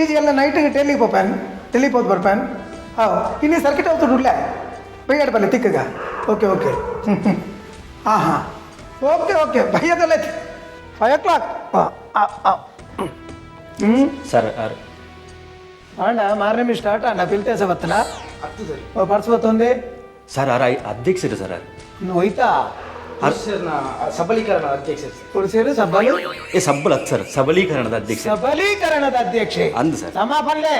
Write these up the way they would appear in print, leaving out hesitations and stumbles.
ಇದು ಎಲ್ಲ ನೈಟಿಗೆ ಡೆಲ್ಲಿಗೆ ಪೋಪ್ಯಾನ್, ಡೆಲ್ಲಿಗೆ ಪೋದು ಬರ್ಪ್ಯಾನ್. ಹಾಂ, ಇನ್ನು ಸರ್ಕಿಟ್ ಅವತ್ತು ಉಡ್ಲೆ ಬೈಯಾಡ ಬಲ್ಲೆ ತಿಕ್ಕಗ. ಓಕೆ ಓಕೆ, ಹ್ಞೂ ಹ್ಞೂ, ಹಾಂ ಹಾಂ, ಓಕೆ ಓಕೆ, ಬೈಯದಲ್ಲ 5 ಓ ಕ್ಲಾಕ್. ಹಾಂ ಹಾಂ. ಹ್ಞೂ. ಸರ್ ಆರ್ ಅಣ್ಣ, ಮಾರನೇ ಸ್ಟಾರ್ಟ್ ಅಣ್ಣ ಪಿಲ್ತೇಸ ಬತ್ತನ ಪರ್ಸ್ ಬತ್ತೊಂದೆ. ಸರ್ ಆರ್ ಅಧ್ಯಕ್ಷರು ಸರ್ ಆರ್. ಹೋಯ್ತಾ? ಪುರುಷರನ್ನ ಸಬಲೀಕರಣ ಅಧ್ಯಕ್ಷರು ಸರ್. ಪುರುಷರು ಸಬಲು ಏ ಸಬ್ಬಲ್ ಅತ್ ಸರ್, ಸಬಲೀಕರಣದ ಅಧ್ಯಕ್ಷ. ಸಬಲೀಕರಣದ ಅಧ್ಯಕ್ಷೆ. ಅಂದು ಸರ್. ಸಮಾಪಲ್ಲೆ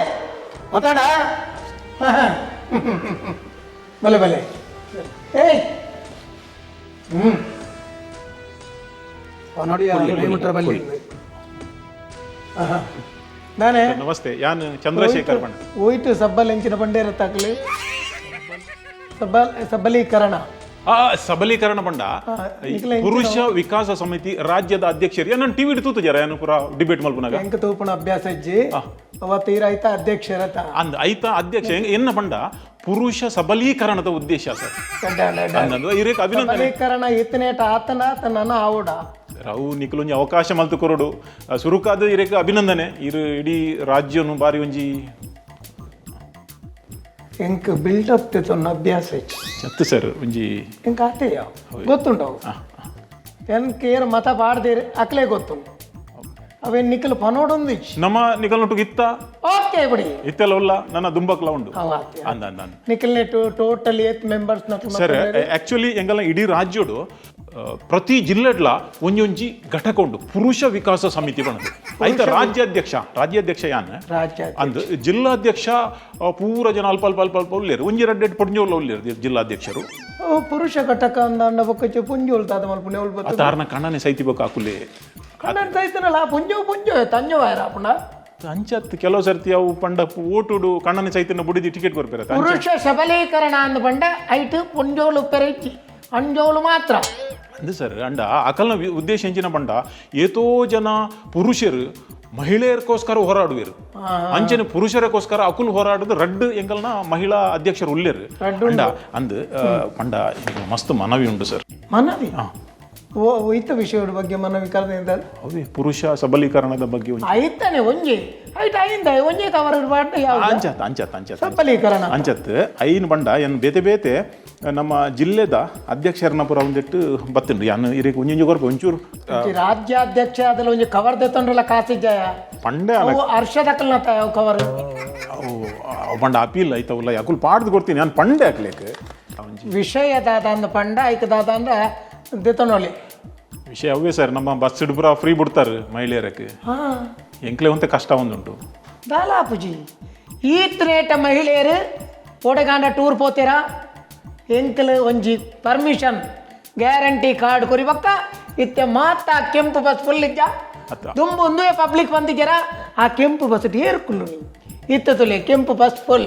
ಗೊತ್ತಾಡ. ಬಲೆ ಬಲೆ, ಏಯ್, ಹ್ಞೂ, ನೋಡಿ ಮುಟ್ರ ಬಲ್ಲಿ. ನಾನೇ. ನಮಸ್ತೆ, ಯಾನ್ ಚಂದ್ರಶೇಖರ್ ಬಣ್ಣ. ಹೋಯ್ತು ಸಬ್ಬಲ್ ಎಂಚಿನ ಬಂಡೇರ ತಾಕಲಿ ಸಬ್ಬಲ್ ಸಬಲೀಕರಣ. ಆ ಸಬಲೀಕರಣ ಬಂಡ ನಿಖಿಲ ಎಂಚಿನ ಪುರುಷ ವಿಕಾಸ ಸಮಿತಿ ರಾಜ್ಯದ ಅಧ್ಯಕ್ಷರು. ನಾನು ಟಿವಿ ತೂತು ಜರ, ಏನು ಪುರ ಡಿಬೇಟ್ ಮಲ್ಪುನಾಗ. ಎಂಕ ತೂಪುಣ ಅಭ್ಯಾಸ ಇಜ್ಜಿ. ಅವ ತೀರ ಆಯ್ತಾ ಅಧ್ಯಕ್ಷರತ. ಅಂದ್ ಐತ ಅಧ್ಯಕ್ಷ ಎನ್ನ ಬಂಡ ಪುರುಷ ಸಬಲೀಕರಣದ ಉದ್ದೇಶ ಸರ್. ಅಂದಂದು ಇರೇಕ್ ಅಭಿನಂದನೆ. ಸಬಲೀಕರಣ ಇತ್ತನೇಟ ಆತನ ತನ್ನ ಆವುಡ. ಅವು ನಿಖಲೊಂಜಿ ಅವಕಾಶ ಮಲ್ತು ಕೊರಡು ಸುರುಕಾದ ಇರೇಕ್ ಅಭಿನಂದನೆ. ಇರು ಇಡೀ ರಾಜ್ಯನು ಬಾರಿ ಒಂಜಿ ಎಂಕ್ ಬಿಲ್ಡಪ್ ತೆತ್ತೊನ್ನ ಅಭ್ಯಾಸ ಇಜ್ಜಿ. ಚತ್ತು ಸರ್ ಒಂಜಿ. ಎಂಕ್ ಆತೆಯ ಗೊತ್ತುಂಟವು. ಎನ್ ಕೇರ್ ಮತ ಪಾಡ್ದೇರು ಅಕ್ಲೆ ಗೊತ್ತುಂಟು. ಅವೇನ್ ನಿಖಲ್ ಪನೋಡೊಂದು ಇಜ್ಜಿ. ನಮ್ಮ ನಿಖಲ್ ಇತ್ತ. ಓಕೆ ಬಿಡಿ. ಇತ್ತೆಲ್ಲ ಉಲ್ಲ ನನ್ನ ದುಂಬಕ್ಲ ಉಂಡು. ಅವ ಆತೆ. ಅಂದ ಅಂದ ಅಂದ. ನಿಖಲ್ ನೆಟ್ಟು ಟೋಟಲ್ ಏತ್ members? Sir, actually ಎಂಗಲ್ಲ ಇಡೀ ರಾಜ್ಯಡು ಪ್ರತಿ ಜಿಲ್ಲೆಡ್ಲ ಒಂಜೊಂಜಿ ಘಟಕ ಉಂಡು ಪುರುಷ ವಿಕಾಸ ಸಮಿತಿ ಬಣದು. ಐತ ರಾಜ್ಯಾಧ್ಯಕ್ಷ, ರಾಜ್ಯಾಧ್ಯಕ್ಷ ಯಾನ್. ರಾಜ್ಯ ಅಂದ್ ಜಿಲ್ಲಾಧ್ಯಕ್ಷ ಪೂರ ಜನ ಅಲ್ಪ ಅಲ್ಪ ಅಲ್ಪ ಅಲ್ಪ ಉಲ್ಲೇರು, ಒಂಜಿ ರಡ್ಡೆಡ್ ಪೊಂಜೋಲ ಉಲ್ಲೇರು ಜಿಲ್ಲಾಧ್ಯಕ್ಷರು. ಓ, ಪುರುಷ ಘಟಕ ಅಂದ ಅಂಡ ಬೊಕ್ಕಚೆ ಪುಂಜೋಲ್ ತಾದ ಮಲ್ಪುನೆ ಉಲ್ಬತ್ತು. ತಾರ್ನ ಕಣ್ಣನೆ ಸೈತಿ ಬೊಕ್ಕ ಆಕುಲೆ. ಕಣ್ಣನ್ ಸೈತನಲ್ಲ, ಪುಂಜೋ ಪುಂಜೋ ತಂಜೋ ಆಯ್ರ ಪುಂಡ. ಅಂಚತ್ ಕೆಲವು ಸರ್ತಿ ಅವು ಪಂಡ ಓಟುಡು ಕಣ್ಣನೆ ಸೈತನ ಬುಡಿದಿ ಟಿಕೆಟ್ ಕೊರ್ಪೆರ. ಪುರುಷ ಸಬಲೀಕರಣ ಅಂದ ಪಂಡ ಐಟ್ ಪುಂಜೋಲು ಪೆರೈಚಿ, ಅಂಜೋಲು ಮಾತ್ರ. ಅಂದ್ ಸರ್, ಅಂಡ ಅಕಲ್ನ ಉದ್ದೇಶ ಎಂಚಿನ ಪಂಡ ಏತೋ ಜನ ಪುರುಷರು ಮಹಿಳೆಯರ್ಕೋಸ್ಕರ ಹೋರಾಡುವೆರು, ಅಂಚನೆ ಪುರುಷರಕ್ಕೋಸ್ಕರ ಅಕುಲ್ ಹೋರಾಡುದು. ರಡ್ಡು ಎಂಗಲ್ನ ಮಹಿಳಾ ಅಧ್ಯಕ್ಷರು ಉಲ್ಲೇರು. ಅಂಡ ಅಂದ್ ಪಂಡ ಎಂಕಲ್ನ ಮಸ್ತ್ ಮನವಿ ಉಂಡು ಸರ್. ಮನವಿ? ಓ, ಇತ್ತ ವಿಷಯದ ಬಗ್ಗೆ ಮನವಿ ಕರೆದ? ಅವೇ ಪುರುಷ ಸಬಲೀಕರಣದ ಬಗ್ಗೆ ಒಂಜಿ. ಐತಾನೆ ಒಂಜಿ ಐಟ್ ಐಂದ ಒಂಜಿ ಕವರ್ ಪಾಡ್ದ ಯಾವ್ದು? ಅಂಚತ್ ಅಂಚತ್ ಅಂಚತ್. ಸಬಲೀಕರಣ. ಅಂಚತ್ ಐನ್ ಬಂಡ ಎನ್ ಬೇತೆ ಬೇತೆ ನಮ್ಮ ಜಿಲ್ಲೆದ ಅಧ್ಯಕ್ಷರನ್ನ ಪುರ ಒಂದಿಟ್ಟು ಬತ್ತುಂಡು. ಯಾನ್ ಇರೆಗ್ ಒಂಜೊಂಜಿ ಕೊರ್ಪೆ ಒಂಚೂರು. ಒಂಜಿ ರಾಜ್ಯಾಧ್ಯಕ್ಷ ಅದಲ್ಲ, ಒಂಜಿ ಕವರ್ ದೆತ್ತೊಂಡ್ರಲ್ಲ ಕಾಸಿಜ್ಜಯ. ಪಂಡೆ. ಅವು ಹರ್ಷದಕ್ಕಲ್ನ ಅವು ಕವರ್. ಅವು ಅವು ಪಂಡ ಅಪೀಲ್ ಐತವಲ್ಲ, ಅಕುಲ್ ಪಾಡ್ದು ಕೊಡ್ತೀನಿ ನಾನು ಪಂಡೆ ಹಾಕ್ಲೇಕ್ ಒಂಜಿ. ವಿಷಯ ದಾದ ಅಂದ ಪಂಡ ಐಕ್ ದಾದ ಅಂದ ದೆತ್ತೊಂಡೊಲಿ. ವಿಷಯ ಅವೇ ಸರ್, ನಮ್ಮ ಬಸ್ ಪೂರ ಫ್ರೀ ಬಿಡ್ತಾರೆ ಮಹಿಳೆಯರಕ್ಕೆ. ಎಂಕ್ಲೆ ಒಂತೆ ಕಷ್ಟ ಒಂದುಂಟು. ದಾಲಾಪುಜಿ, ಈತ್ನೇಟ ಮಹಿಳೆಯರು ಓಡಗಾಂಡ ಟೂರ್ ಪೋತೀರಾ, ಎಂಕಲ್ ಒಂಜಿ permission guarantee card ಕೊರಿಬಕ್ಕ ಇತ್ತೆ ಮಾತ ಕೆಂಪು ಬಸ್ ಫುಲ್ ಇಜ್ಜ? ಅತ್ತ. ದುಂಬು ಒಂದುವೇ ಪಬ್ಲಿಕ್ ಬಂದಿದ್ದೀರಾ, ಆ ಕೆಂಪು ಬಸ್ ಏರ್ಕುಲ್ಲು ನೀವು ಇತ್ತ ತುಲೆ ಕೆಂಪು ಬಸ್ ಫುಲ್.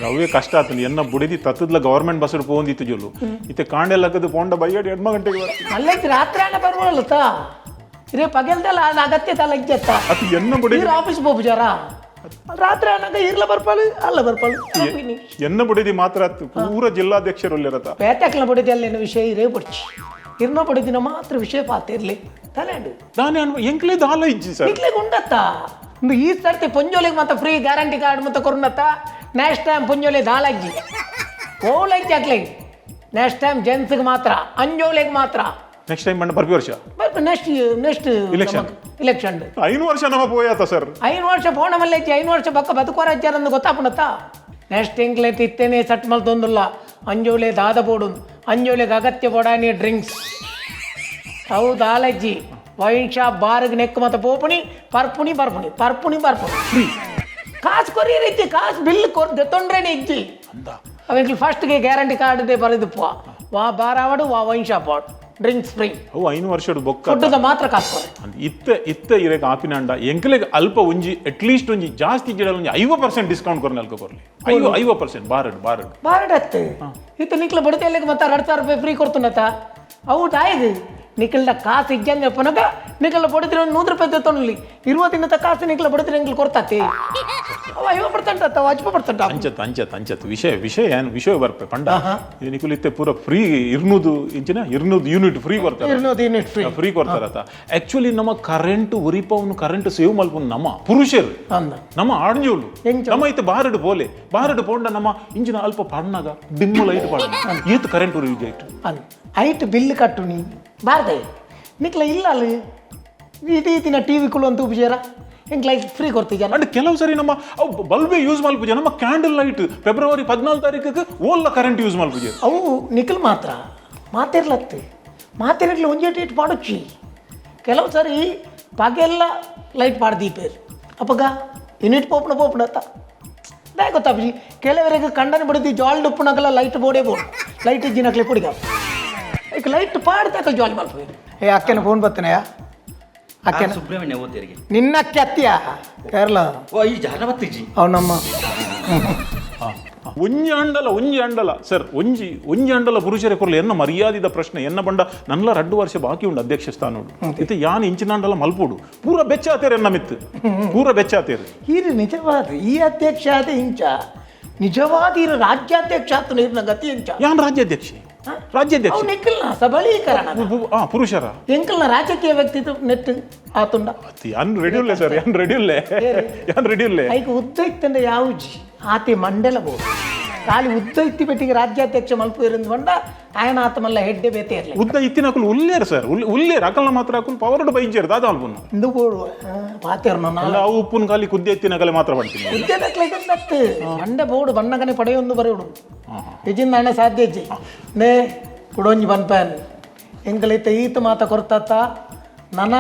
ಅವೇ ಕಷ್ಟ ಆತಂದು ಎನ್ನ ಬುಡಿದಿ ತತ್ತದ್ಲ ಗವರ್ಮೆಂಟ್ ಬಸ್ ಪೋಂದಿತ್ತು ಜೊಲ್ಲು. ಇತ್ತೆ ಕಾಂಡೆಲ್ಲ ಹಾಕದು ಪೋಂಡ ಬೈಯಡಿ ಎಡ್ಮ ಗಂಟೆಗೆ ಬರ್ತೀನಿ. ಅಲ್ಲೈತಿ ರಾತ್ರಿ ಅಣ್ಣ ಬರ್ಬೋಲ್ಲ ತಾ ಇರೇ ಪಗೆಲ್ದಲ್ಲ ಅದು ಅಗತ್ಯ ತಲ ಇಜ್ಜತ್ತ. ಅದು ಎನ್ನ ಬುಡಿದಿ ಇವ್ರು ಆಫೀಸ್ ಹೋಗ್ಜಾರ ರಾತ್ರಿ ಅನ್ನಕ ಇರ್ಲ ಬರ್ಪಾಳು ಅಲ್ಲ ಬರ್ಪಾಳು. ಎನ್ನ ಬುಡಿದಿ ಮಾತ್ರ ಆತು, ಪೂರ ಜಿಲ್ಲಾಧ್ಯಕ್ಷರು ಉಲ್ಲೇರತ. ಪೇತಕ್ಲ ಬಡಿದಲ್ಲೇನು ವಿಷಯ ಇರೇ ಬಡ್ಚಿ, ಇರ್ನ ಬಡಿದಿನ ಮಾತ್ರ ವಿಷಯ ಪಾತ ಇರ್ಲಿ ತಲೆಂಡು. ದಾನೆ ಅನ್ವ ಎಂಕ್ಲೆ ದಾಲ ಇಜ್ಜಿ ಸರ್. ನಿಕ್ಲೆಗ್ ಉಂಡತ್ತ. ಇಂದು ಈ ಸರ್ತಿ ಪೊಂಜೋಲಿಗೆ ಮತ್ತೆ free guarantee card ಮತ್ತೆ ಕೊರ್ನತ್ತ. ನೆಕ್ಸ್ಟ್ ಟೈಮ್ ಪೊಂಜೋಲಿ ದಾಲಜ್ಜಿ ಓಲಜ್ಜಿ ಹಾಕ್ಲಿ. ನೆಕ್ಸ್ಟ್ ಟೈಮ್ ಜೆಂಟ್ಸ್ಗೆ ಮಾತ್ರ, ಅಂಜೋಲಿಗೆ ಮಾತ್ರ. ನೆಕ್ಸ್ಟ್ ಟೈಮ್ ಮಂಡ ಬರ್ಪಿ ವರ್ಷ. Next next Election. Election. ಐನು ವರ್ಷ ನಮ್ಮ ಪೋಯಾತ ಸರ್. 5 ವರ್ಷ ಫೋಣ ಮಲ್ಲೈತಿ, 5 ವರ್ಷ ಬಕ್ಕ ಬದುಕೋರಾಜ್ಯಾರಂದು ಗೊತ್ತಾಪುಣತ್ತ. ನೆಕ್ಸ್ಟ್ ತಿಂಗ್ಳೈತಿ ಇತ್ತೇನೆ ಸಟ್ ಮಲ್ತೊಂದುಲ್ಲ ಅಂಜೋಲೆ ದಾದ ಬೋಡು, ಅಂಜೋಲೆಗೆ ಅಗತ್ಯ ಬೋಡಾನಿ ಡ್ರಿಂಕ್ಸ್ ಹೌದು ಆಲಜ್ಜಿ. ವೈನ್ ಶಾಪ್ ಬಾರ್ಗ್ ನೆಕ್ ಮತ್ತೆ ಪೋಪುಣಿ ಪರ್ಪುಣಿ ಬರ್ಪುಣಿ ಪರ್ಪುಣಿ ಬರ್ಪುಣಿ. ಕಾಸು ಕೊರಿ ರೀತಿ ಕಾಸು ಬಿಲ್ ಕೊರ್ ದೆತ್ತೊಂಡ್ರೇನೆ ಇಜ್ಜಿ. ಅಂದ. ಅವೆಂಕ್ಲು ಫಸ್ಟ್ಗೆ ಗ್ಯಾರಂಟಿ ಕಾರ್ಡ್ ಬರೆದು ವಾ ಬಾರ್ ಆವಡು ವಾ ವೈನ್ ಶಾಪ್ ಆವಡು ಡ್ರಿಂಕ್ಸ್ ಫ್ರೀ. ಅವು ಐನು ವರ್ಷಡ್ ಬೊಕ್ಕ ಫುಡ್ದ ಮಾತ್ರ ಕಾಸು ಕೊರಿ. ಅಂದ್ ಇತ್ತ ಇತ್ತ ಇರೇಕ್ ಆಪಿನಾಂಡ ಎಂಕ್ಲೆಗ್ ಅಲ್ಪ ಒಂಜಿ ಅಟ್ಲೀಸ್ಟ್ ಒಂಜಿ ಜಾಸ್ತಿ ಗಿಡ ಒಂಜಿ 50% ಡಿಸ್ಕೌಂಟ್ ಕೊರ್ನ ಅಲ್ಪ ಕೊರ್ಲಿ, 50 50% ಬಾರಡ್ ಬಾರಡ್. ಬಾರಡತ್ತೆ ಇತ್ತು ನಿಕ್ಲ ಬಡತೆಲ್ಲಿಗೆ ಮತ್ತೆ 2000 ರೂಪಾಯಿ ಫ್ರೀ ಕೊಡ್ತುನತ ಅವು ತಾಯಿದು. ನಿಖಲ್ದ ಕಾಸು ಇಜ್ಜಂದ್ರೆ ಪನಗ ನಿಖಲ ಬಡತಿರ ಒಂದು 100 ರೂಪಾಯಿ ತಗೊಳ್ಳಿ ಇರುವ ದಿನದ ಕಾಸು ನಿಖಲ ಬಡತಿರ ಎಂಕ್ಲು ಕೊಡ್ತಾತಿ. ಅವ 50% ಅತ್ತ 50%. ಅಂಚತ್ ಅಂಚತ್ ಅಂಚತ್ ವಿಷಯ ವಿಷಯ ಏನು ವಿಷಯ ಬರ್ಪೆ ಪಂಡ ನಿಕುಲು ಇತ್ತೆ ಪೂರ ಫ್ರೀ 200 ಇಂಚಿನ 200 ಯೂನಿಟ್ ಫ್ರೀ ಕೊರ್ತಾರೆ. 200 unit free. Free ಕೊರ್ತಾರತ. Actually ನಮ್ಮ ಕರೆಂಟ್ ಉರಿಪವನು ಕರೆಂಟ್ ಸೇವ್ ಮಲ್ಪುನು ನಮ್ಮ ಪುರುಷರು. ಅಂದ. ನಮ್ಮ ಆಡ್ಜೋಳು. ಎಂಚ? ನಮ್ಮ ಇತ್ತೆ ಬಾರಡು ಪೋಲೆ ಬಾರಡು ಪೋಂಡ ನಮ್ಮ ಇಂಚಿನ ಅಲ್ಪ ಪಾಡ್ನಾಗ ಡಿಮ್ ಲೈಟ್ ಪಾಡ ಏತ್ ಕರೆಂಟ್ ಉರಿ ಇಟ್ಟು. ಅಂದ ಐಟ್ ಬಿಲ್ ಕಟ್ಟು ನೀ ಬಾರ್ದೆ ನಿಕ್ಲ ಇಲ್ಲ ಅಲ್ಲಿ ಇಡೀ ದಿನ ಟಿ ವಿ ಕುಲು ಅಂತ ಉಪಜೇರ ಎಂಕ್ ಲೈಟ್ ಫ್ರೀ ಕೊಡ್ತೀಜನ. ಅಂಡ್ ಕೆಲವು ಸರಿ ನಮ್ಮ ಅವು ಬಲ್ಬೇ ಯೂಸ್ ಮಲ್ಪುಜೆ ನಮ್ಮ candle light February 14 ತಾರೀಕಿಗೆ ಓಲ್ಲ ಕರೆಂಟ್ ಯೂಸ್ ಮಲ್ಪುಜೆ. ಅವು ನಿಖಲ್ ಮಾತ್ರ ಮಾತಿರ್ಲತ್ತೆ ಮಾತಿರ್ಲಿ ಒಂಜೇಟ್ ಇಟ್ಟು ಪಾಡೊಚ್ಚಿ ಕೆಲವು ಸರಿ ಪಗೆಲ್ಲ ಲೈಟ್ ಪಾಡ್ದೀಪೇರು ಅಪ್ಪಗ ಯೂನಿಟ್ ಪೋಪುನ ಪೋಪುನ ಅತ್ತ ದಾಯ ಗೊತ್ತಾಪುಜಿ. ಕೆಲವರಿಗೆ ಕಂಡನ ಬಿಡದಿ ಜಾಲ್ ಡುಪ್ಪುನಗಲ ಲೈಟ್ ಬೋಡೇ ಬೋಡು ಲೈಟ್ ಇಜ್ಜಿನಕ್ಲೆ ಪುಡಿಗ ಈಗ ಲೈಟ್ ಪಾಡ್ದಾಕ ಜಾಲಿ ಮಲ್ಪು. ಏ ಅಕ್ಕನ ಫೋನ್ ಬರ್ತನೆಯಾ ಅಕ್ಕನ? ಸುಬ್ರಹ್ಮಣ್ಯ ಓದ್ತೇರಿಗೆ. ನಿನ್ನ ಅಕ್ಕೆ ಅತ್ತಿಯ ಕೇರಳ. ಓ ಈ ಜಾರ ಬತ್ತಿಜಿ. ಅವನಮ್ಮ. ಒಂಜಿ ಅಂಡಲ ಒಂಜಿ ಅಂಡಲ ಸರ್ ಒಂಜಿ ಒಂಜಿ ಅಂಡಲ ಪುರುಷರೇ ಕೊರ್ಲೆ ಎನ್ನ ಮರ್ಯಾದಿದ ಪ್ರಶ್ನೆ ಎನ್ನ ಬಂಡ ನನ್ಲ 2 ವರ್ಷ ಬಾಕಿ ಉಂಡು ಅಧ್ಯಕ್ಷ ಸ್ಥಾನ ಇತ್ತೆ ಯಾನ್ ಇಂಚಿನ ಅಂಡಲ ಮಲ್ಪೋಡು ಪೂರ ಬೆಚ್ಚಾತೇರು ಎನ್ನ ಮಿತ್ತು ಪೂರ ಬೆಚ್ಚಾತೇರು. ಇದು ನಿಜವಾದ ಈ ಅಧ್ಯಕ್ಷ ಆದ ಇಂಚ ನಿಜವಾದ ಇರು ರಾಜ್ಯಾಧ್ಯಕ್ಷ ಆತ ನೀರಿನ ಗತಿ ಇಂಚ. ಯಾನ್ ರಾಜ್ಯಾಧ್ಯಕ್ಷ ರಾಜ್ಯಾಧ್ಯಕ್ಷ ಅವು ನಿಖಲ್ನ ಸಬಲೀಕರಣ. ಪುರುಷರ ಎಂಕಲ್ನ ರಾಜಕೀಯ ವ್ಯಕ್ತಿತ್ವ ನೆಟ್ ಆತುಂಡ. ಯಾನ್ ರೆಡಿ ಉಲ್ಲೆ ಸರ್ ಯಾನ್ ರೆಡಿ ಉಲ್ಲೆ ಯಾನ್ ರೆಡಿ ಉಲ್ಲೆ. ಐಕ್ ಉದ್ದ ಇತ್ತಂದ್ರೆ ಯಾವುಜಿ ಆತೆ ಮಂಡಲ ಬೋದು ಖಾಲಿ ಉದ್ದ ಇತ್ತಿ ಪೆಟ್ಟಿಗೆ ರಾಜ್ಯಾಧ್ಯಕ್ಷ ಮಲ್ಪು ಇರಂದು ಬಂಡ ಆಯನ ಆತ ಮಲ್ಲ ಹೆಡ್ಡೆ ಬೇತೆ ಇರಲಿ. ಉದ್ದ ಇತ್ತಿನ ಅಕುಲು ಉಲ್ಲೇರು ಸರ್ ಉಲ್ಲೇರು ಅಕಲ್ನ ಮಾತ್ರ ಅಕುಲು ಪವರ್ಡ್ ಬೈಜೇರು ದಾದ ಅಲ್ಪುನು. ಇಂದು ಬೋಡು ಪಾತೇರ್ನ. ಅಲ್ಲ ಅವು ಉಪ್ಪುನ ಖಾಲಿ ಕುದ್ದೆ ಎತ್ತಿನ ಕಲೆ ಮಾತ್ರ ಪಡ್ತೀನಿ. ಉದ್ಯದಕ್ಲೆ ಮಂಡೆ ಬೋಡು ಬಣ್ಣಗನೆ ಪಡೆಯೊಂದು ಬರೆಯೋಡು ನಿಜಿಂದ ಹಣ ಸಾಧ್ಯ ಇಜ್ಜಿ ನೇ ಕುಡೊಂಜಿ ಬನ್ಪ್ಯಾನ್ ಎಂಕಲೈತ ಈತ ಮಾತ ಕೊರ್ತಾತ ನನ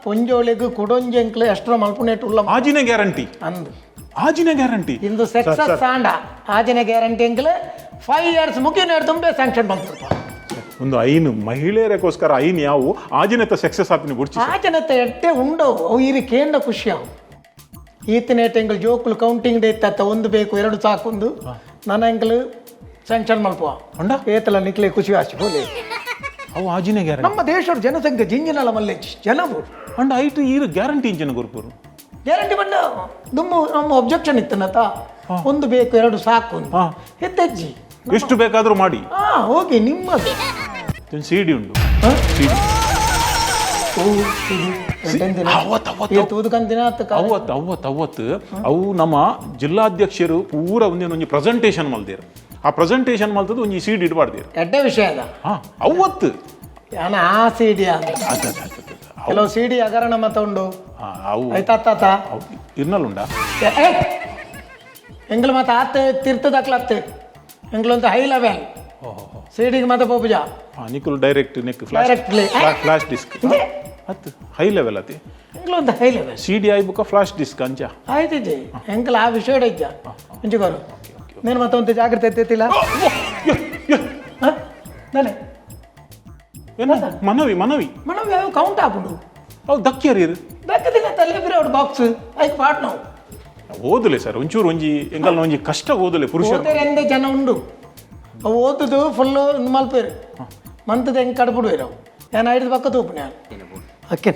ಪೊಂಜೋಳಿಗ್ ಕುಡೊಂಜಿ ಎಂಕ್ಲೆ ಎಷ್ಟರ ಮಲ್ಪುನೇಟ್ ಉಲ್ಲ. ಆಜಿನ ಗ್ಯಾರಂಟಿ. ಅಂದು. ಆಜಿನ ಗ್ಯಾರಂಟಿ. ಇಂದು ಸಕ್ಸಸ್ ಆಂಡ ಆಜಿನ ಗ್ಯಾರಂಟಿ ಎಂಕ್ಲೆ 5 ಇಯರ್ಸ್ ಮುಗಿನ ತುಂಬೆ ಸ್ಯಾಂಕ್ಷನ್ ಮಲ್ಪುರ್ಪ. ಒಂದು ಐನು ಮಹಿಳೆಯರಕ್ಕೋಸ್ಕರ ಐನ್ ಯಾವು ಆಜಿನತ ಸಕ್ಸಸ್ ಆಪಿನ ಬುಡ್ಚಿ. ಆಜನತ ಎಟ್ಟೆ ಉಂಡವು ಅವು ಇರಿ ಕೇಂದ್ರ ಖುಷಿ ಅವು ಈತನೇಟ ಎಂಕಲ್ ಜೋಕುಲು ಕೌಂಟಿಂಗ್ ಡೇ ಇತ್ತ ಒಂದು ಬೇಕು ಎರಡು ಸಾಕೊಂದು ನನ್ನ ಎಂಕಲ್ ಸ್ಯಾಂಕ್ಷನ್ ಮಲ್ಪುವ. ಉಂಡ? ಏತಲ ನಿಕ್ಲೆ ಖುಷಿ ಆಶೆ ಹೋಲೆ. ಅವು ಆಜಿನ ಗ್ಯಾರಂಟಿ. ನಮ್ಮ ದೇಶದ ಜನಸಂಖ್ಯೆ ಜಿಂಜಿನಲ ಮಲ್ಲೇಜ್ ಜನವು. ಅಂಡ್ ಐಟು ಈರು ಗ್ಯಾರಂಟಿ ಇಂಜಿನ ಗುರುಪುರು. ಗ್ಯಾರಂಟಿ ಬಂಡ ದುಮ್ಮು ನಮ್ಮ ಒಬ್ಜೆಕ್ಷನ್ ಇತ್ತನತ ಒಂದು ಬೇಕು ಎರಡು ಸಾಕು ಅಂತ. ಎತ್ತೆಜ್ಜಿ. ಎಷ್ಟು ಬೇಕಾದರೂ ಮಾಡಿ. ಹಾ ಹೋಗಿ ನಿಮ್ಮದು. ಸಿ ಡಿ ಉಂಟು. C D. ಅವತ್ತು ಅವತ್ತು ತೂದುಕಂತಿನ ಅವತ್ತು ಅವತ್ತು ಅವತ್ತು ಅವು ನಮ್ಮ ಜಿಲ್ಲಾಧ್ಯಕ್ಷರು ಪೂರ ಒಂದೇನು ಒಂಜಿ ಪ್ರೆಸೆಂಟೇಷನ್ ಮಲ್ದೇರು. ಆ ಪ್ರೆಸೆಂಟೇಷನ್ ಮಲ್ತದ್ದು ಒಂಜಿ ಸಿ ಡಿ ಇಡಬಾರ್ದೇರು. ಎಡ್ಡೆ ವಿಷಯ ಅದ. ಹಾ ಅವತ್ತು. ಯಾನ ಆ ಸಿ ಡಿ ಅಂತ ಅದ್ ಅದ್ ಅದ್ ಅದ್ ಅದ್. ಕೆಲವು ಸಿ ಡಿ ಹಗರಣ ಮತ್ತ ಉಂಡು. ಹಾ, ಅವು ಆಯ್ತಾತ. ಅವು ಇರ್ನಲ್ಲುಂಡ. ಎಂಗ್ಲ ಮತ್ತೆ ಆತ ತೀರ್ಥದಾಕ್ಲತ್ತೆ ಎಂಗ್ಲೊಂದು high level C ಡಿಗೆ ಮತ್ತೆ ಪೋಪುಜ. ಹಾ ನಿಕುಲ್ direct neck flash Directly. Flash disc ಅತ್ತು ಹೈ ಲೆವೆಲ್ ಅತಿ. ಎಂಗ್ಲೊಂದು high level C D I ಬುಕ್ಕ ಫ್ಲಾಶ್ ಡಿಸ್ಕ್ ಅಂಚ. ಆಯ್ತು ಜಿ ಎಂಕಲ್ ಆ ವಿಷಯ ಇಜ್ಜ ಇಂಚುಗೋರು ನೀನು ಮತ್ತೊಂದು ಜಾಗ್ರತೆ ಎತ್ತಿಲ್ಲ ನಾನೆ. ಏನ ಮನವಿ ಮನವಿ. ಮೇಡಮ್ ಯಾವ ಕೌಂಟ್ ಆಪುಂಡು. ಅವು ದಕ್ಕಿಯರಿ. ದಕ್ಕದಿಲ್ಲ ತಲೆ ಬಿರ ಅವ್ರ ಬಾಕ್ಸ್ ಐಕ್ ಪಾಟ್ ನಾವು. ಓದಲೆ ಸರ್ ಒಂಚೂರು ಒಂಜಿ ಎಂಕಲ್ನ ಒಂಜಿ ಕಷ್ಟ ಓದಲೆ ಪುರುಷರು. ಓದರೆ ಎಂದೇ ಜನ ಉಂಡು ಅವು ಓದುದು ಫುಲ್ಲು ಮಲ್ಪೇರು ಮಂತದ ಹೆಂಗೆ ಕಡ್ಬಿಡುವೇರು ಅವು ನಾನು ಐದು ಪಕ್ಕ ತೂಪು ನಾನು ಓಕೆ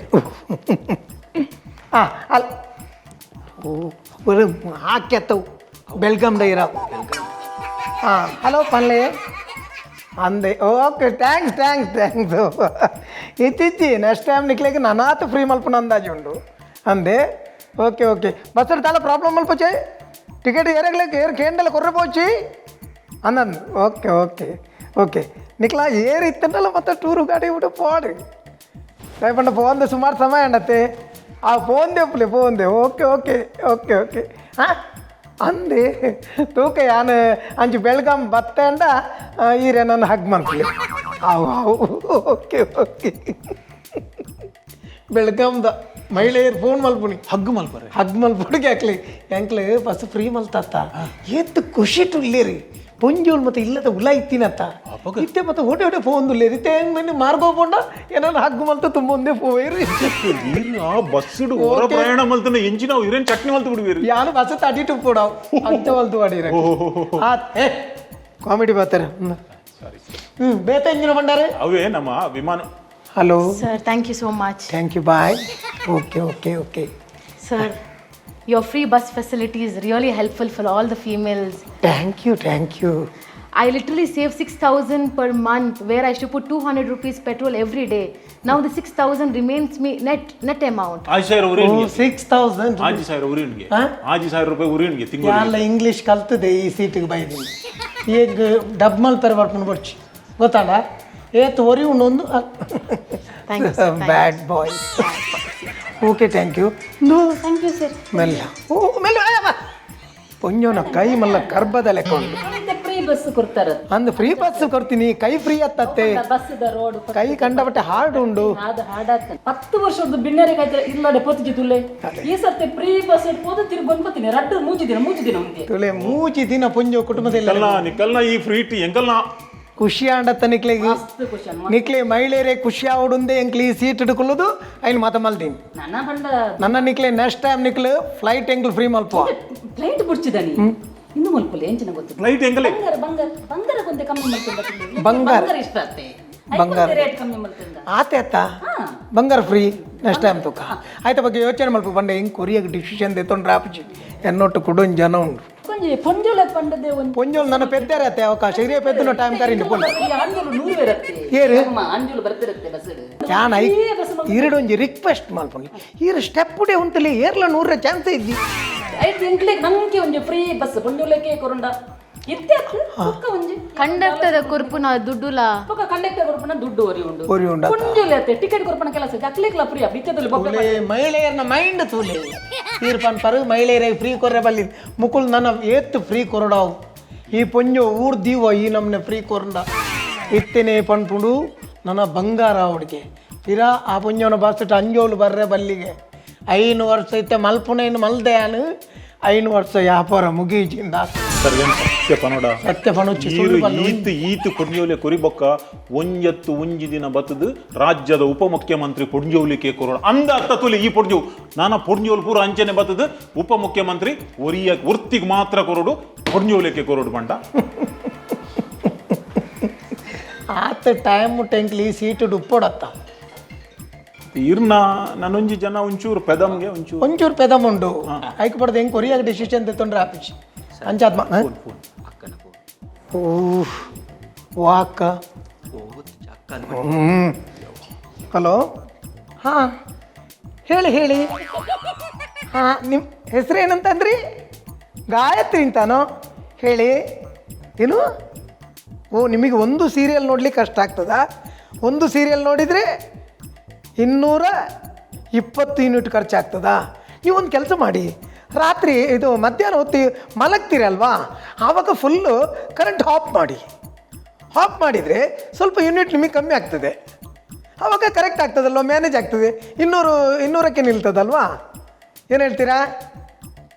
ಹಾಂ ಅಲ್ಲ ಓ ಹಾಕ್ಯತ್ತವು ಬೆಲ್ಗಾಮ್ದ ಇರಾವು. ಹಾಂ ಹಲೋ ಪನ್ಲೆ ಅಂದೆ okay thanks thanks thanks ಇತ್ತಿತ್ತಿ next time ನಿಕ್ಲೆಗ್ ನನಾತು free ಮಲ್ಪುನ ಅಂದಾಜು ಉಂಡು ಅಂದೆ ಓಕೆ ಓಕೆ ಬಸ್ಸರ್ ತಾಲ ಪ್ರಾಬ್ಲಮ್ ಮಲ್ಪೊಚೆ ಟಿಕೆಟ್ ಏರಗ್ಲೇಕ್ ಏರ್ ಕೇಂಡಲ ಕೊರ್ರೆ ಪೋಚಿ ಅಂದಂದು okay okay okay ನಿಕ್ಲ air ಇತ್ತಂಡಲ್ಲ ಮತ್ತೆ ಟೂರು ಗಾಡಿ ಬಿಟ್ಟು ಪೋಡು ದಯಪಂಡ ಫೋನ್ದು ಸುಮಾರು ಸಮಯ ಅಂಡತ್ತೆ ಆ ಫೋನ್ ದೇಪುಲೆ phone they okay okay okay okay ಹಾಂ ಅಂದೆ ತೂಕ ಯಾನ್ ಅಂಚು ಬೆಳಗಾಂ ಬತ್ತಂಡ ಈರೆ ನನ್ನ ಹಗ್ ಮನ್ಪುಲೆ ಅವು ಅವು ಓಕೆ ಓಕೆ ಬೆಳಗಾಂದ ಮಹಿಳೆಯರು ಫೋನ್ ಮಲ್ಪುನಿ. ಹಗ್ಗು ಮಲ್ಪರೆ. ಹಗ್ ಮಲ್ಪುಡಿಗೆ ಹಾಕ್ಲಿ ಎಂಕ್ಲೆ ಬಸ್ ಫ್ರೀ ಮಲ್ತತ್ತ ಏತ್ ಖುಷಿ ಉಲ್ಲೇರಿ ಪೊಂಜೋಲ್ ಮತ್ತೆ ಇಲ್ಲದ ಉಲ ಇತ್ತಿನತ್ತ ಇತ್ತೆ ಮತ್ತೆ ಹೊಡೆ ಹೊಡೆ ಫೋನ್ ಉಲ್ಲೇರಿ ಇತ್ತೆ ಹೆಂಗ್ ಮನೆ ಮಾರ್ಗೋ ಪೋಂಡ ಏನಾರ ಹಗ್ಗು ಮಲ್ತ ತುಂಬ ಒಂದೇ ಪೋವೇರಿ. ಈರು ಆ ಬಸ್ಸುಡು ಹೊರ ಪ್ರಯಾಣ ಮಲ್ತನ ಎಂಜಿನ ಅವು ಇರೇನ್ ಚಟ್ನಿ ಮಲ್ತು ಬಿಡುವೀರು. ಯಾನು ಬಸ್ ತಟಿ ಟು ಪೋಡಾವ್ ಅಂಚ ಮಲ್ತು ಅಡಿರ ಕಾಮಿಡಿ ಬರ್ತಾರೆ ಹ್ಮ್ ಬೇತ ಎಂಜಿನ ಬಂಡಾರೆ. ಅವೇ ನಮ್ಮ ವಿಮಾನ. Hello sir, thank you so much. Thank you bye okay okay okay. Sir, Your free bus facility is really helpful for all the females. Thank you, thank you. I literally save 6,000 per month where I should put 200 rupees petrol every day. Now the 6,000 remains me net amount. ಆಜಿ ಸಾವಿರ ಉರಿಯನ್ಗೆ. 6,000. ಆಜಿ ಸಾವಿರ ಉರಿಯನ್ಗೆ. ಹಾ? ಆಜಿ ಸಾವಿರ ರೂಪಾಯಿ ಉರಿಯನ್ಗೆ ತಿಂಗಳು. ಯಾಲ English ಕಲ್ತದೆ ಈ ಸೀಟಿಗೆ ಬೈದಿನಿ. ಈಗ ಡಬ್ ಮಲ್ಪೆರ ಬರ್ಕೊಂಡು ಬರ್ಚಿ ಗೊತ್ತಲ್ಲ ಏತ್ ಒರಿ ಉಂಡು. Thank you, sir. Thank you. Bad boy. Okay, thank you. Thank you, sir. ಮೆಲ್ಲ, ಓ ಮೆಲ್ಲ. ಪೊಂಜೋನ ಕೈ ಮಲ್ಲ ಕರ್ಬದ ಲೆಕ್ಕ ಉಂಟು. ಫ್ರೀ ಬಸ್ ಕೊಡ್ತಾರ. ಅಂದ್ ಫ್ರೀ ಬಸ್ ಕೊಡ್ತೀನಿ, ಕೈ ಫ್ರೀ ಅತ್ತತ್ತೆ. Bus the road. ಕೈ ಕಂಡಬಟ್ಟೆ ಹಾರ್ಡ್ ಉಂಡು. ಅದು ಹಾಡಾತ 10 ವರ್ಷದ ಬಿಣ್ಣರೆ ಕಾಯ್ತಾರೆ ಇಲ್ಲಡೆ ಪೊತ್ತಿಜಿ ತುಲೆ. ಈ ಸರ್ತಿ ಫ್ರೀ ಬಸ್ ಪೋದು ತಿರುಗಿ ಬಂದ್ಬತ್ತೀನಿ. ರಡ್ಡು ಮೂಜಿ ದಿನ, ಮೂಜಿ ದಿನ ಉಂಟೆ. ತುಲೆ ಮೂಜಿ ದಿನ ಪೊಂಜೋ ಕುಟುಂಬದಲ್ಲಿ. ನಿಕಲ್ನ ನಿಕಲ್ನ ಈ ಫ್ರೀ ಟಿ ಎಂಕಲ್ನ ಖುಷಿ ಆಂಡತ್ತ ನಿಕ್ಲೆಗೆ. ಮಸ್ತ್ ಖುಷಿ. ನಿಕ್ಲೆ ಮಹಿಳೆಯರೇ ಖುಷಿ ಆವಡುಂದೆ ಎಂಕ್ಲಿ ಈ ಸೀಟ್ ಇಟ್ಕೊಳ್ಳೋದು ಐನ್ ಮಾತ ಮಲ್ದೀನಿ. ನನ್ನ ಬಂಡ. ನನ್ನ ನಿಕ್ಲೆ ನೆಕ್ಸ್ಟ್ ಟೈಮ್ ನಿಕ್ಲು ಫ್ಲೈಟ್ ಎಂಕ್ಲು ಫ್ರೀ ಮಲ್ಪ. ಫ್ಲೈಟ್ ಬುಡ್ಚಿದಾನಿ ಇನ್ನು ಮಲ್ಪುಲೆ ಎಂಚಿನ ಗೊತ್ತು. ಫ್ಲೈಟ್ ಎಂಕಲೆ. ಬಂಗಾರ, ಬಂಗಾರ, ಬಂಗಾರ ಕೊಂತೆ ಕಮ್ಮಿ ಮಲ್ತುಂಡ. ಬಂಗಾರ. ಬಂಗಾರ ಇಷ್ಟ ಆತೆ. ಬಂಗಾರ. ರೇಟ್ ಕಮ್ಮಿ ಮಲ್ತುಂಡ. ಆತೆ ಅತ್ತ ಬಂಗಾರ free next time ತುಕ್ಕ ಆಯ್ತ ಬಗ್ಗೆ ಯೋಚನೆ ಮಲ್ಪ ಬಂಡೆ. ಹಿಂಗೆ ಕೊರಿಯಾಗ ಡಿಸಿಷನ್ ತೆತ್ತೊಂಡ್ರೆ ಆಪುಜಿ ಎನ್ನೊಟ್ಟು ಕುಡೊಂದು ಜನ ಉಂಡು. ಒಂಜಿ ಪೊಂಜೋಲೆ ಪಂಡದೆ ಒಂಜಿ. ಪೊಂಜೋಲ್ ನನ್ನ ಪೆದ್ದೇರೆ ಅತ್ತೆ ಅವಕಾಶ ಹಿರಿಯ ಪೆದ್ದನ ಟೈಮ್ ಕರೀನಿ ಪೊಂಡು. ಅಂಜುಲು ನೂರು ಇರತ್ತೆ. ಏರು? ಅಮ್ಮ, ಅಂಜುಲು ಬರ್ತಿರತ್ತೆ ಬಸ್. ಯಾನ್ I ಇರಡೊಂಜಿ ರಿಕ್ವೆಸ್ಟ್ ಮಲ್ಪೊಂಡು. ಈರು ಸ್ಟೆಪ್ ಉಡೆ ಉಂತಲಿ ಏರ್ಲ ನೂರ ಚಾನ್ಸ್ ಇದ್ದಿ. ಐಟ್ ಎಂಕ್ಲೆಗ್ ನಂಗೆ ಒಂಜಿ ಫ್ರೀ ಬಸ್ ಪೊಂಜೋಲೆಕೆ ಕೊರುಂಡ ಇತ್ತೆ ಅತ್ತು ಬೊಕ್ಕ ಒಂಜಿ. ಕಂಡಕ್ಟರ್ ಕೊರ್ಪುನ ದುಡ್ಡುಲ. ಬೊಕ್ಕ ಕಂಡಕ್ಟರ್ ಕೊರ್ಪುನ ದುಡ್ಡು ಒರಿ ಉಂಡು. ಒರಿ ಉಂಡು ಅತ್ತ. ಪೊಂಜೋಲೆ ಅತ್ತೆ ಟಿಕೆಟ್ ಕೊರ್ಪುನ ಕೆಲಸ ಅಕ್ಲೆಗ್ಲ ಫ್ರೀ ಅಪ್ ಇತ್ತದಲ್ಲಿ ಬೊಬ್ಬೆ. ತುಲೆ ಮಹಿಳೆಯರನ್ನ ಮೈಂಡ್ ತೂಲೆ. ತೀರ್ಪನ್ ಪರು ಮಹಿಳೆಯರೇ ಫ್ರೀ ಕೊರ್ರೆ ಬಲ್ಲಿ ಮುಕುಲ್ ನನ್ನ ಏತ್ತು ಫ್ರೀ ಕೊರಡಾವು. ಈ ಪೊಂಜೋ ಊರ್ ದೀವ ಈ ನಮ್ನೆ ಫ್ರೀ ಕೊರಂಡ ಇತ್ತೇನೆ ಪನ್ಪುಂಡು. ನನ್ನ ಬಂಗಾರ ಅವಡಿಗೆ ತೀರಾ ಆ ಪೊಂಜೋನ ಬಾಸ್ಟ ಅಂಜೋಲು ಬರ್ರೆ ಬಲ್ಲಿಗೆ. 5 ವರ್ಷ ಇತ್ತೆ ಮಲ್ಪುನ ಇನ್ನು ಮಲ್ದೆ ಆನು 5 ವರ್ಷ ವ್ಯಾಪಾರ ಮುಗೀಜಿಂದ. ಸರ್, ಏನ್ ಸತ್ಯ ಪನೋಡ? ಸತ್ಯ ಪಣುಚ್ಚಿ, ಸುಳ್ಳು ಈರು ಪನ್ನು. ಈತ್ ಈತ್ ಪೊಂಜೋಲೆ ಕೊರಿಬೊಕ್ಕ ಒಂಜತ್ತು ಒಂಜಿ ದಿನ ಬತ್ತದು ರಾಜ್ಯದ ಉಪಮುಖ್ಯಮಂತ್ರಿ ಪೊಂಜೋಲಿಕೆ ಕೊರೋಣ ಅಂದ ಅತ್ತ ತುಲಿ. ಈ ಪೊಂಜೋವು ನಾನ ಪೊಂಜೋಲ್ ಪೂರ ಅಂಚನೆ ಬತ್ತದು ಉಪಮುಖ್ಯಮಂತ್ರಿ ಒರಿಯ ವೃತ್ತಿಗೆ ಮಾತ್ರ ಕೊರೋಡು, ಪೊಂಜೋಲಿಕೆ ಕೊರೋಡು ಬಂಡ. ಆತ ಟೈಮ್ ಟೆಂಕ್ಲಿ ಸೀಟು ಉಪ್ಪೊಡತ್ತ. ಇರ್ನ ನಾನೊಂಜಿ ಜನ ಒಂಚೂರು ಪೆದಮ್ಗೆ ಒಂಚೂರು. ಒಂಚೂರು ಪೆದಮ್ ಉಂಡು. ಐಕ್ ಪಡ್ದು ಹೆಂಗೆ ಕೊರಿಯಾಗ ಡಿಸಿಷನ್ ತೆತ್ತೊಂಡ್ರೆ ಆಪಿಚ್ ಅಂಚಾತ್ಮ. ಅಕ್ಕನ ಫೋನ್. ಓ ವಾಕ. ಓ ಗೊತ್ತಿಜ್ಜಿ, ಅಕ್ಕ ಅಂದ್. ಹಲೋ, ಹಾಂ ಹೇಳಿ ಹೇಳಿ. ಹಾಂ, ನಿಮ್ಮ ಹೆಸರೇನಂತಂದ್ರಿ? ಗಾಯತ್ರಿ ಅಂತಾನೋ? ಹೇಳಿ. ಏನು? ಓ, ನಿಮಗೆ ಒಂದು ಸೀರಿಯಲ್ ನೋಡ್ಲಿಕ್ಕೆ ಕಷ್ಟ ಆಗ್ತದಾ? ಒಂದು ಸೀರಿಯಲ್ ನೋಡಿದರೆ 220 ಯೂನಿಟ್ ಖರ್ಚಾಗ್ತದಾ? ನೀವೊಂದು ಕೆಲಸ ಮಾಡಿ, ರಾತ್ರಿ ಇದು ಮಧ್ಯಾಹ್ನ ಹೊತ್ತಿ ಮಲಗ್ತೀರಲ್ವಾ, ಆವಾಗ full current of ಮಾಡಿ. ಆಫ್ ಮಾಡಿದರೆ ಸ್ವಲ್ಪ ಯೂನಿಟ್ ನಿಮಗೆ ಕಮ್ಮಿ ಆಗ್ತದೆ. ಆವಾಗ ಕರೆಕ್ಟ್ ಆಗ್ತದಲ್ವ, ಮ್ಯಾನೇಜ್ ಆಗ್ತದೆ. 200 200ಕ್ಕೆ ನಿಲ್ತದಲ್ವಾ? ಏನು ಹೇಳ್ತೀರಾ?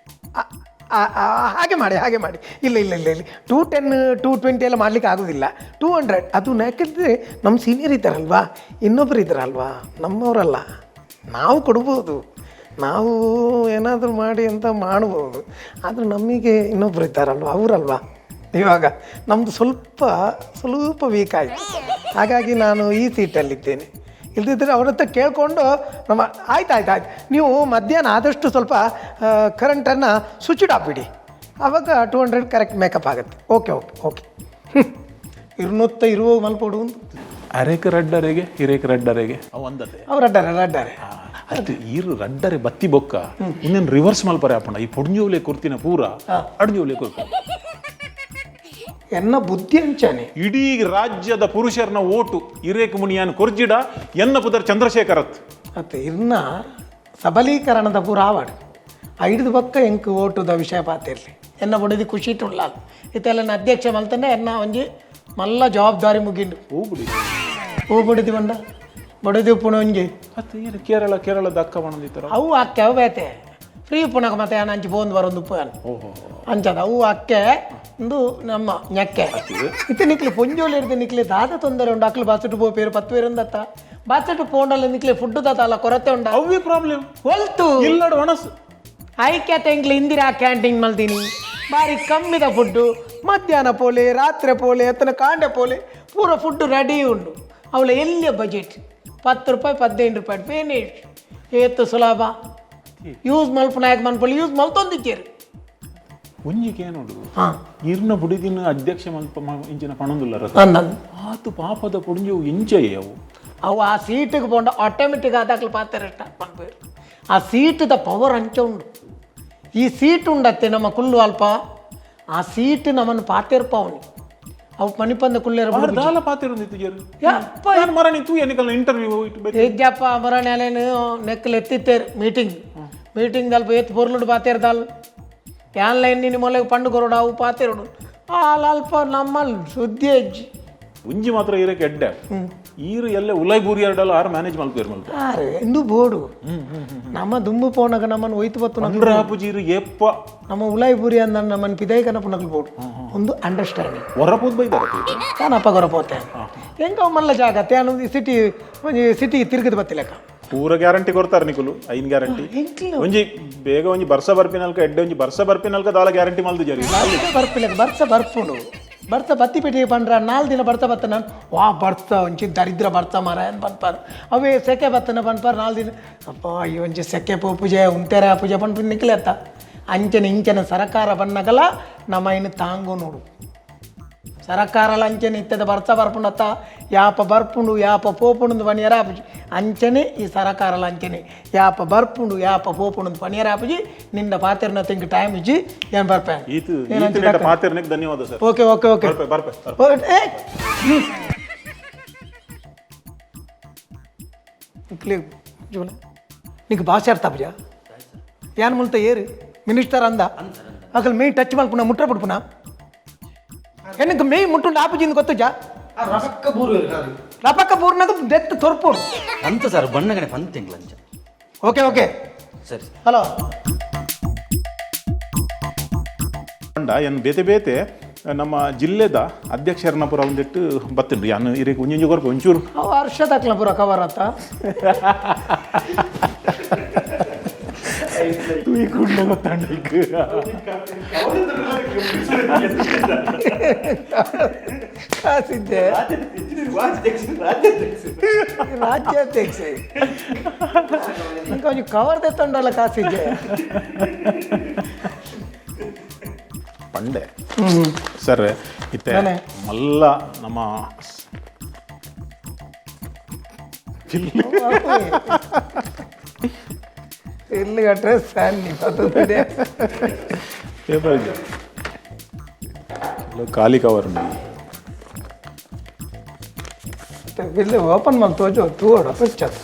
ಆ, ಆ, ಹಾಗೆ ಮಾಡಿ, ಹಾಗೆ ಮಾಡಿ. ಇಲ್ಲ ಇಲ್ಲ ಇಲ್ಲ ಇಲ್ಲ, 210, 220 ಎಲ್ಲ ಮಾಡಲಿಕ್ಕೆ ಆಗೋದಿಲ್ಲ. 200 ಅದು ಯಾಕೆಂದರೆ ನಮ್ಮ ಸೀನಿಯರ್ ಇದ್ದಾರಲ್ವಾ, ಇನ್ನೊಬ್ಬರು ಇದ್ದಾರಲ್ವಾ, ನಮ್ಮವರಲ್ಲ. ನಾವು ಕೊಡ್ಬೋದು, ನಾವು ಏನಾದರೂ ಮಾಡಿ ಅಂತ ಮಾಡ್ಬೋದು. ಆದರೆ ನಮಗೆ ಇನ್ನೊಬ್ಬರು ಇದ್ದಾರಲ್ವ, ಅವರಲ್ವಾ. ಇವಾಗ ನಮ್ಮದು ಸ್ವಲ್ಪ ಸ್ವಲ್ಪ ವೀಕ್ ಆಯಿತು, ಹಾಗಾಗಿ ನಾನು ಈ ಸೀಟಲ್ಲಿದ್ದೇನೆ. ಇಲ್ದಿದ್ದರೆ ಅವ್ರ ಹತ್ರ ಕೇಳಿಕೊಂಡು ನಮ್ಮ ಆಯ್ತು ಆಯ್ತು ಆಯ್ತು. ನೀವು ಮಧ್ಯಾಹ್ನ ಆದಷ್ಟು ಸ್ವಲ್ಪ ಕರೆಂಟನ್ನು ಸ್ವಿಚ್ ಆಫ್ ಬಿಡಿ. ಆವಾಗ 200 ಕರೆಕ್ಟ್ ಮೇಕಪ್ ಆಗುತ್ತೆ. Okay okay okay. ಇರುನೂತ್ತ ಇರುವ ಮಲ್ಪೊಡು. ಅರೇಕ ರಡ್ಡರೆಗೆ ಹಿರೇಕ ರಡ್ಡರೆಗೆ ಅವು ಅಂದತೆ. ಅವ್ರು ಅಡ್ಡಾರೆ ಅಡ್ಡಾರೆ. ಅದು ಈರು ರಡ್ಡರೆ ಬತ್ತಿ ಬೊಕ್ಕ ಇನ್ನೇನು ರಿವರ್ಸ್ ಮಲ್ಪರೆ ಅಪ್ಪಣ. ಈ ಪೊಡ್ಂಜೋಲೆ ಕೊರ್ತಿನ ಪೂರ ಅಡ್ಜೋಲೆ ಕೊರ್ಪ. ಎನ್ನ ಬುದ್ಧಿ ಅಂಚಾನೆ. ಇಡೀ ರಾಜ್ಯದ ಪುರುಷರನ್ನ ಓಟು ಇರೇಕ ಮುನಿಯಾನ್ ಕೊರ್ಜಿಡ ಎನ್ನ ಪುದರ್ ಚಂದ್ರಶೇಖರತ್. ಮತ್ತು ಇರ್ನ ಸಬಲೀಕರಣದ ಪೂರ ಆವಾಡು ಐದು ಬಕ್ಕ ಎಂಕ್ ಓಟುದ ವಿಷಯ ಪಾತಿರ್ಲಿ. ಎನ್ನ ಬುಡದಿ ಖುಷಿ ಉಳ್ಳ ಇತ್ತೆಲ್ಲ ಅಧ್ಯಕ್ಷ ಮಲ್ತಂಡೆ. ಎನ್ನ ಒಂಜಿ ಮಲ್ಲ ಜವಾಬ್ದಾರಿ ಮುಗಿಂಡು. ಹೋಗ್ಬಿಡಿ. ಹೂ ಬಡಿದಿ ಬಂಡ ಬಡದಿ ಉಪ್ಪುಣ ಒಂಜಿ. ಮತ್ತೆ ಏನು ಕೇರಳ ಕೇರಳದ ಅಕ್ಕ ಬಣ್ಣದಿತ್ತರ. ಅವು ಅಕ್ಕೆ ಅವು ಬೇತೆ ಫ್ರೀ ಉಪ್ಪುನಕ ಮತ್ತೆ ಅಂಚಿ ಪೋಂದು ಬರೋದು ಉಪ್ಪು ಅಂಚದ ಅವು ಅಕ್ಕೆ ಒಂದು ನಮ್ಮ ñಕ್ಕೆ ಇತ್ತೆ ನಿಕ್ಲೆ ಪೊಂಜೋಲಿ ಹಿಡ್ದು ನಿಕ್ಲೆ ದಾದ ತೊಂದರೆ ಉಂಡು. ಅಕ್ಲು ಬಾಸಟು ಪೋ ಪೇರು ಪತ್ತು ಪೇರು ಅಂದತ್ತ ಬಾಸಟು ಪೋಂಡಲ್ಲ ನಿಕ್ಲೆ ಫುಡ್ ದಾತ ಕೊರತೆ ಉಂಡ. ಅವೇ ಪ್ರಾಬ್ಲಮ್. ಒಲ್ತು. ಇಲ್ಲಡು ಒಣಸು. ಐಕ್ಯತೆ ಎಂಕ್ಲೆ ಇಂದಿರಾ ಕ್ಯಾಂಟೀನ್ ಮಲ್ತೀನಿ. ಬಾರಿ ಕಮ್ಮಿದ ಫುಡ್ಡು. ಮಧ್ಯಾಹ್ನ ಪೋಲೆ, ರಾತ್ರಿ ಪೋಲೆ, ಎತ್ತನ ಕಾಂಡೆ ಪೋಲೆ, ಪೂರ ಫುಡ್ಡು ರೆಡಿ ಉಂಡು. ಅವಳ ಎಲ್ಲಿಯ ಬಜೆಟ್ 10 ರೂಪಾಯಿ 15 ರೂಪಾಯಿ ಫಿನಿಶ್. ಏತು ಸುಲಭ. Use ಮಲ್ಪನಾಯಕ್ ಮನ್ಪಲ್ಲಿ use ಮಲ್ತೊಂದಿಚ್ಚೇರು. ಒಂಜಿಗೆ ನೋಡು, ಹಾಂ. ಇರ್ನ ಬುಡಿದಿನ ಅಧ್ಯಕ್ಷ ಮಲ್ಪ ಇಂಚಿನ ಪಣೊಂದುಲ್ಲ. ಅಂದ. ಆತು ಪಾಪದ ಪುಡಿಂಜು ಇಂಚೆಯೇ ಅವು. ಅವು ಆ ಸೀಟಿಗೆ ಪೋಂಡ ಆಟೋಮೆಟಿಕ್ ಆದಾಗ್ಲಿ ಪಾತ್ರ ಸ್ಟಾರ್ಟ್ ಪನ್ಪೇರು. ಆ ಸೀಟದ ಪವರ್ ಅಂಚ ಉಂಡು. ಈ ಸೀಟ್ ಉಂಡತ್ತೆ ನಮ್ಮ ಕುಲ್ಲು ಅಲ್ಪ ಆ ಸೀಟ್ ನಮ್ಮನ್ನು ಪಾತಿರ್ಪವನಿ ಅವು ಮಣಿಪಂದ ಕುಲ್ಲೇರ. ಆರ್ ದಾಲ ಪಾತಿರುಂದಿತ್ತು ಜರು. ಯಪ್ಪ. ಯಾನ್ ಮರಣಿ ತೂ ಎನಿಕಲ್ನ ಇಂಟರ್ವ್ಯೂ ಇಟ್ಟು ಬೆ ಇಜ್ಜಪ್ಪ, ಮರಣೇನು ನೆಕ್ಕಲು ಎತ್ತಿತ್ತೇರು. ಮೀಟಿಂಗ್ ಮೀಟಿಂಗ್ ದಲ್ಪ ಎತ್ತು ಪೊರ್ಲುಡು ಪಾತೇರ್ದಾಲ್ ಆನ್ಲೈನ್ ನಿನ್ನ ಮೊಲೆಗೆ ಪಂಡು ಕೊರಡು ಅವು ಪಾತೇರುಡು ಆಲ್ ಅಲ್ಪ ನಮ್ಮಲ್ಲಿ ಸುದ್ದಿ ಹೆಜ್ಜಿ. ಒಂಜಿ ಮಾತ್ರ ಇರಕ್ಕೆ ಎಡ್ಡೆ ಈರು ಎಲ್ಲ ಉಲೈ ಬೂರಿ ಎರಡಲ್ಲ ಆರು ಮ್ಯಾನೇಜ್ ಮಲ್ಪೇರು ಮಲ್ಪ. ಆರು ಇಂದು ಬೋಡು ನಮ್ಮ ದುಂಬು ಪೋನಗ ನಮ್ಮನ್ನು ಒಯ್ತು ಬತ್ತು. ಪಂಡ್ರ ಹಾಪುಜೀರು ಏಪ್ಪ. ನಮ್ಮ ಉಲಾಯಿ ಬೂರಿ ಅಂದ ನಮ್ಮನ್ನು ಪಿದೈ ಕನಪು ಬೋಡು ಒಂದು ಅಂಡರ್ಸ್ಟ್ಯಾಂಡಿಂಗ್. ಹೊರಪೂದ್ ಬೈದಾರ. ಕಾನಪ್ಪ ಗೊರಪೋತೆ ಹೆಂಗ ಮಲ್ಲ ಜಾಗ ತ್ಯಾನು ಸಿಟಿ ಒಂಜಿ ಸಿಟಿ ತಿರುಗಿದ ಬತ್ತಿಲೆಕ್ಕ. ಪೂರ ಗ್ಯಾರಂಟಿ ಕೊಡ್ತಾರೆ ನಿಕುಲು ಐನ್ ಗ್ಯಾರಂಟಿ. ಎಂಕ್ಲು. ಒಂಜಿ ಬೇಗ ಒಂಜಿ ಬರ್ಸ ಬರ್ಪಿನಲ್ಕ ಎಡ್ಡೆ ಒಂಜಿ ಬರ್ಸ ಬರ್ಪಿನಲ್ಕ ದಾಲ ಗ್ಯಾರಂಟಿ ಮಲ್ದು ಜರಿ. ಬರ್ಪಿಲೆಕ್ಕ ಬರ್ಸ ಬರ್ಪುಂಡು ಬರ್ತ ಬತ್ತಿ ಪೆಟ್ಟಿಗೆ ಪಂಡ್ರ 4 ದಿನ ಬರ್ತ ಬತ್ತ ನಾನು ವಾ ಬರ್ತ ಒಂಚಿ ದರಿದ್ರ ಬರ್ತ ಮಾರ ಅಂತ ಪನ್ಪಾರ್. ಅವೇ ಸೆಕೆ ಬತ್ತನ ಪನ್ಪಾರ್ 4 ದಿನ ಅಪ್ಪ ಈ ಒಂಚಿ ಸೆಕೆ ಪೋ ಪೂಜೆ ಉಂತೆರೆ ಪೂಜೆ ಪನ್ಪು ನಿಕ್ಲೆತ್ತ ಅಂಚನೆ ಇಂಚನೆ ಸರಕಾರ ಬನ್ನಗಲ ನಮ್ಮ ಇನ್ನು ತಾಂಗು ನೋಡು. ಸರಕಾರ ಅಂಚನೆ ಇತ್ತದ ಬರ್ತ ಬರ್ಪುಂಡತ್ತ ಯಾಪ ಬರ್ಪುಂಡು ಯಾಪ ಪೋಪುಂಡು ಪನಿಯರ ಆಪುಜಿ. ಅಂಚನೆ ಈ ಸರಕಾರ ಅಂಚನೆ ಯಾಪ ಬರ್ಪುಂಡು ಯಾಪ ಪೋಪುಂಡು ಪನಿಯರ ಆಪುಜಿ. ನಿನ್ನ ಪಾತಿರ್ನ ತಿಂಕ್ ಟೈಮ್ ಇಜ್ಜಿ ಏನು ಬರ್ಪೆ. ಈತು ಈತು ಪಾತಿರ್ನಿಕ್ ಧನ್ಯವಾದ sir. Okay okay okay. ಬರ್ಪೆ ಬರ್ಪೆ ಬರ್ಪೆ. నీకు ಭಾಷೆ ಅರ್ಥ ಪೂಜ ಯಾನ್ ಮುಲ್ತ ಏರು ಮಿನಿಸ್ಟರ್ ಅಂದ ಅಕಲ್ ಮೇಯ್ ಟಚ್ ಮಲ್ಪುನ ಮುಟ್ರ ಪುಡ್ಪುನ ಎನಕ್ ಮೇಯ್ ಮುಟ್ಟುಂಡು ಆಪುಜಿಂದ ಗೊತ್ತುಜಾ. ರಪಕ್ಕ ಬೂರು. ರಪಕ್ಕ ಬೂರ್ನಾಗ ದೆತ್ತು ತೊರ್ಪುಡು. ಅಂತ ಸರ್ ಬಣ್ಣಗನೆ ಪಂದ್ ತಿಂಗ್ಳಂಚ. Okay okay. ಸರಿ. ಹಲೋ. ಪಂಡ ಎನ್ ಬೇತೆ ಬೇತೆ ನಮ್ಮ ಜಿಲ್ಲೆದ ಅಧ್ಯಕ್ಷರನ್ನ ಪುರ ಒಂದಿಟ್ಟು ಬತ್ತಿಂಡು ಯಾನ್ ಇರಿಗೆ ಒಂಜೊಂಜಿ ಕೊರ್ಪೆ ಒಂಚೂರು. ಅವು ಹರ್ಷದ ಪೂರ ಕವರ್ ಆತ. ಈ ಕುಂಡ ಗೊತ್ತಾಂಡ ಈಗ. ಕಾಸಿದ್ದೆ ರಾಜ್ಯಾಧ್ಯಕ್ಷ ఇంకా కొంచెం ಕವರ್ తెత్తుండాల ಕಾಸಿದ್ದೆ. ಪಂಡೆ ಸರ್ ಇತ್ತೆ ನಾನೇ. ಮಲ್ಲ ನಮ್ಮ ಇಲ್ಲು ಕಟ್ರೆ ಸ್ಯಾನ್ ಪೇಪರ್ ಇದೆ. ಇಲ್ಲ ಖಾಲಿ ಕವರ್ ಉಂಡು. ಬಿಲ್ ಓಪನ್ ಮಾಡಿ ತೋಜು ತೂಡು ಪಿಕ್ಚರ್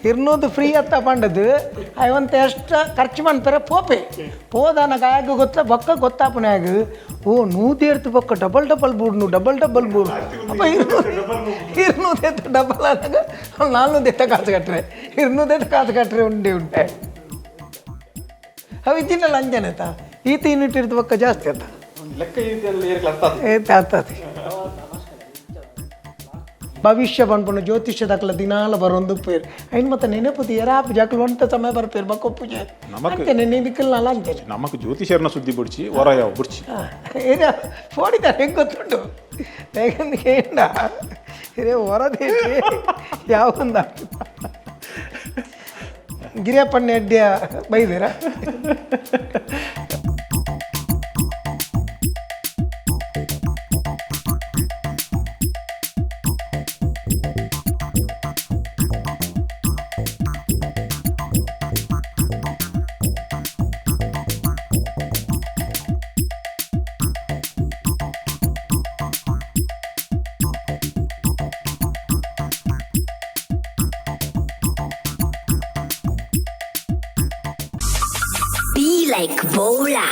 ಇರ್ನೂದು ಫ್ರೀ ಅತ್ತ ಪಂಡದು ಅವಂತ ಎಷ್ಟು ಖರ್ಚು ಮಾಡ್ತಾರೆ ಪೋಪೆ ಪೋದಾನ ಆಗ ಗೊತ್ತ ಬೊಕ್ಕ ಗೊತ್ತಾಪನೆ ಆಗ ಓ ನೂತೇರ್ತು ಬೊಕ್ಕ ಡಬಲ್ ಡಬಲ್ ಬೂಡ್ನು ಡಬಲ್ ಡಬಲ್ ಬೂಡ್ ಅಪ್ಪ ಇರ್ನೂರು ಡಬಲ್ ಆದಾಗ 400 ಕಾಸು ಕಟ್ಟರೆ 200 ಕಾಸು ಕಟ್ಟರೆ ಉಂಡೆ ಉಂಟೆ ಅವು ಇದ್ದಿನಲ್ಲ ಅಂಜನೆ ತಾ ಈತ ಯೂನಿಟ್ ಬೊಕ್ಕ ಜಾಸ್ತಿ ಅತ್ತ ಲೆಕ್ಕ ಏತ ಆಗ್ತದೆ. ಭವಿಷ್ಯ ಪನ್ಪುನ ಜ್ಯೋತಿಷ್ಯ ದಾಖಲ ದಿನಾಲ ಬರೊಂದು ಪೇರು ಐನ್ ಮತ್ತೆ ನೆನಪು ಎರಾಪ್ ಜಾಕಲ್ ಒಂಟ ಸಮಯ ಬರ್ಪೇರು ಬೊಕ್ಕ ಪೂಜೆ ಅಂಚನೆ ನಿನಕಲ್ ಅಂಚನೆ. ನಮಕ್ ಜ್ಯೋತಿಷರ್ನ ಸುದ್ದಿ ಬುಡ್ಚಿ ಹೊರ ಯಾವ ಬುಡ್ಚಿ. ಏನ ಫೋಡಿದ್ದಾರೆ ಹೆಂಗೆ ಗೊತ್ತುಂಟು ಹೇಗಂದ್ರೆ ಏನ ಇದೇ ಹೊರದೇಶಿ ಯಾವೊಂದ ಗಿರಿಯಪ್ಪಣ್ಣ ಅಡ್ಡಿಯ ಬೈದಿರಾ. Be like Bola.